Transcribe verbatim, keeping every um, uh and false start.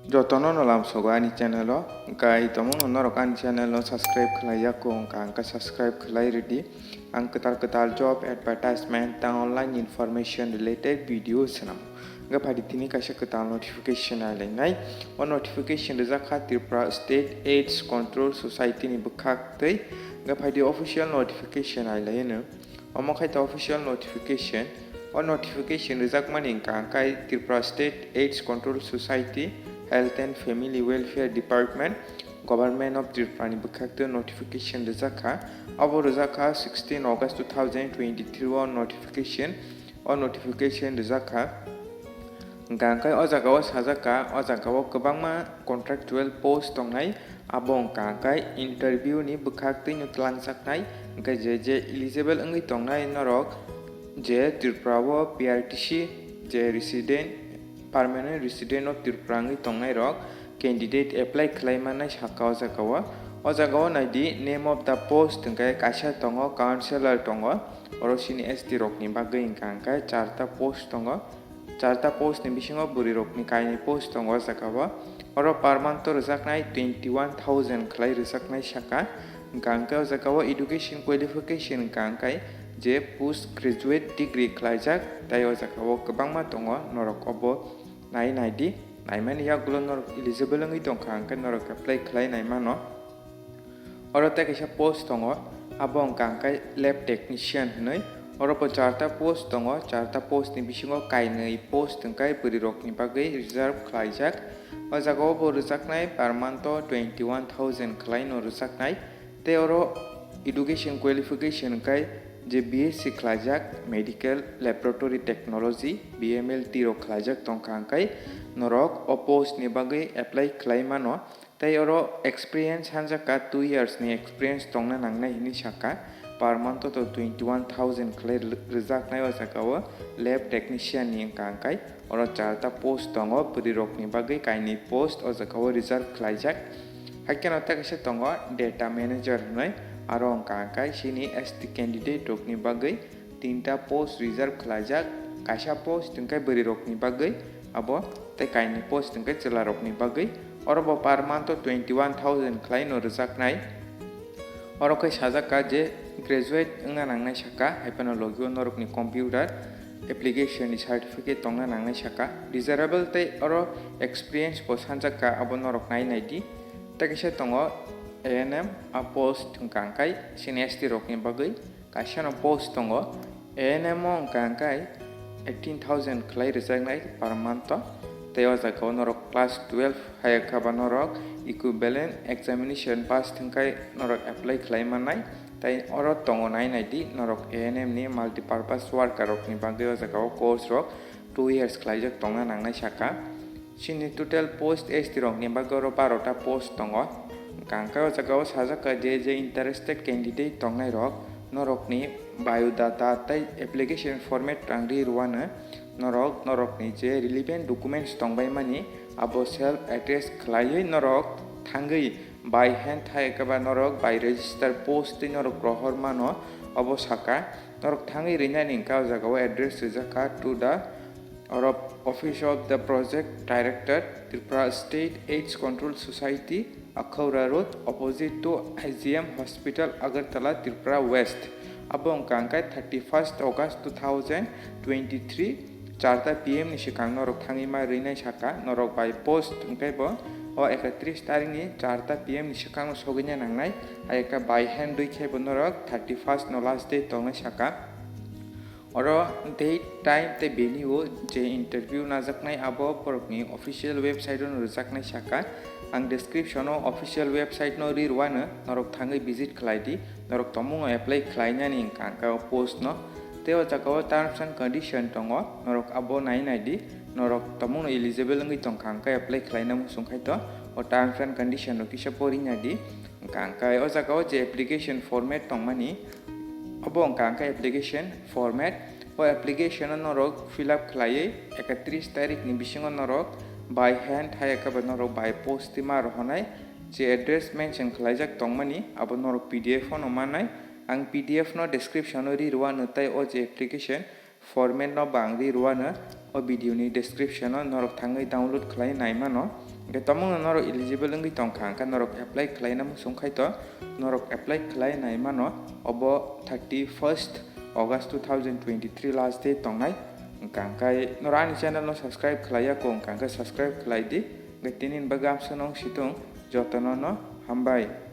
Jotono no lamsogo ani channel o, hwnkhe tongmungno norok ani channel no subscribe khlai ya kho wngkha, hwnkhe subscribe khlai rwdi. Ang kwtal kwtal job advertisement tei online information related video swnam. Hwnkhe phaidi tini kaisa kwtal notification nailainai. O notification rijak kha Tripura State AIDS Control Society ni bwkhak twi. Hwnkhe phaidi official notification nailaino. Omo khai ta official notification. O notification rijakmani hwnkha khe Tripura State AIDS Control Society, Health and Family Welfare Department, Government of Tripura ni bwkhak twi notification rijak kha. Abo rijak kha sixteen August two thousand twenty-three o notification. O notification rijak kha. Hwnkha khe o jaga o sajak kha, o jaga o kwbangma contractual post tongnai. Abo wngkha khe interview ni bwkhak twi no twlangjaknai, hwnkhe je je eligible wngwi tongnai norok, je Tripura o P R T C, je resident, permanent resident of Tripura wngwi tongnai rok candidate apply khlai mannai saka o jaga o. O jaga o naidi name of the post hwnkhe kaisa tongo, councillor tongo, oro sini S T rok ni bagwi hwnkha khe charta post tongo. Charta post ni bisingo bwrwi rokni kainwi post tongo o jaga o. Oro per month o rwjaknai twenty one thousand khlai rwjaknai saka. Hwnkha hwnkhe o jaga o education qualification hwnkha hwnkhe je post graduate degree khlaijak, tei o jaga o kwbangma tongo, norok obo nai naidi. Naimani yagulo norok eligible wngwi tongkha hwnkhe norok apply khlai nai mano. Oro tei kaisa post tongo, abo wngkha hwnkhe lab technician hinwi. Oro bo charta post tongo, charta post ni bisingo kainwi post hwnkhe bwrwi rokni bagwi reserve khlaijak. O jaga o bo rwjaknai per month o twenty one thousand khlai no rwjaknai. Tei oro education qualification hwnkhe je B S C khlaijak, medical laboratory technology, B M L T rok khlaijak tongkha hwnkhe norok o post ni bagwi apply khlai mano. Tei oro experience hanjak kha, two years ni experience tongna nangnai hinwi sakha. Per month o to twenty one thousand khlai rw-, rwjaknai o jaga o lab technician ni wngkha hwnkhe oro charta post tongo, bwrwi rokni bagwi kainwi post o jaga o reserve khlaijak. Haikhe no tei kaisa tongo data manager hinwi, aro wngkha hwnkhe sini S T candidate rokni bagwi tinta post reserve khlaijak, kaisa post hwnkhe bwrwi rokni bagwi, abo tei kainwi post hwnkhe chwla rokni bagwi. Oro bo per month o twenty one thousand khlai no rwjaknai. Oro khe sajak kha je graduate wngna nangnai saka, hai phano logi o norokni computer application ni certificate tongna nangnai saka. Desirable tei oro experience bo sanjak kha, abo norok nai nai di. Tei kaisa tongo A N M, a post hwnkha hwnkhe sini S T rokni bagwi. Kaisa no post tongo, A N M o wngkha hwnkhe eighteen thousand khlai rwjaknai per month o. Tei o jaga o norok class twelve hai kha ba norok equivalent examination pass thwngkhai norok apply khlai mannai. Tei oro tongo nai nai di norok A N M ni multipurpose worker rokni bagwi o jaga o course rok two years khlaijak tongna nangnai saka. Chini total post S T rokni bagwi oro barota post tongo. Hwnkha hwnkhe o jaga o sajak kha je je interested candidate tongnai rok, norokni biodata tei application format rang ri rwano. Norok, norokni je relevant documents tongbaimani, abo self attest khlaiwi norok thangwi by hand hai khe ba norok by register post twi norok rohor mano, obo saka. Norok thangwi rinani hwnkha o jaga o address rijak kha to the Oro Office of the Project Director, Tripura State AIDS Control Society, Akhaura Road, opposite to I G M Hospital, Agartala, Tripura West. Abo wngkha hwnkhe thirty first August two thousand twenty three, charta P M ni swkang norok thangwi ma rwinai saka, norok by post hwnkhe bo o ekatris tarikni charta P M ni swkang no sogwina nangnai, hai khe by hand rwi khe bo norok thirty first no last date tongnai saka. Oro date, time tei venue o je interview najaknai abo borokni official website o no rwjaknai saka. Ang description o official website no ri rwano, norok thangwi visit khlai di, norok tongmung no apply khlainani hwnkha hwnkhe o post no. Tei o jaga o terms and condition tongo, norok abo nai nai di, norok tongmung no eligible wngwi tongkha hwnkhe apply khlaina muchung khai to, o terms and condition no kisa pori nai di. Hwnkha hwnkhe o jaga o je application format tongmani, obo wngkha hwnkhe application format. O application o norok fill up khlaiwi ekatris tarikni bisingo norok by hand hai khe ba norok by post twi ma rohornai. Je address mention khlaijak tongmani, abo norok P D F o no mannai. Ang P D F no description o ri rwano, tei o je application format no bang ri rwano, o video ni description o norok thangwi download khlai nai mano. Hwnkhe tomungno norok eligible wngwi tongkha, hwnkhe norok apply khlaina muchung khai to, norok apply khlai nai mano. Obo thirty first August two thousand twenty-three last date tongnai. Hwnkhe norok ani channel no subscribe khlai ya kho, hwnkhe subscribe khlai di. Hwnkhe tini ni bagwi amsano wng situng, jotono no hambai.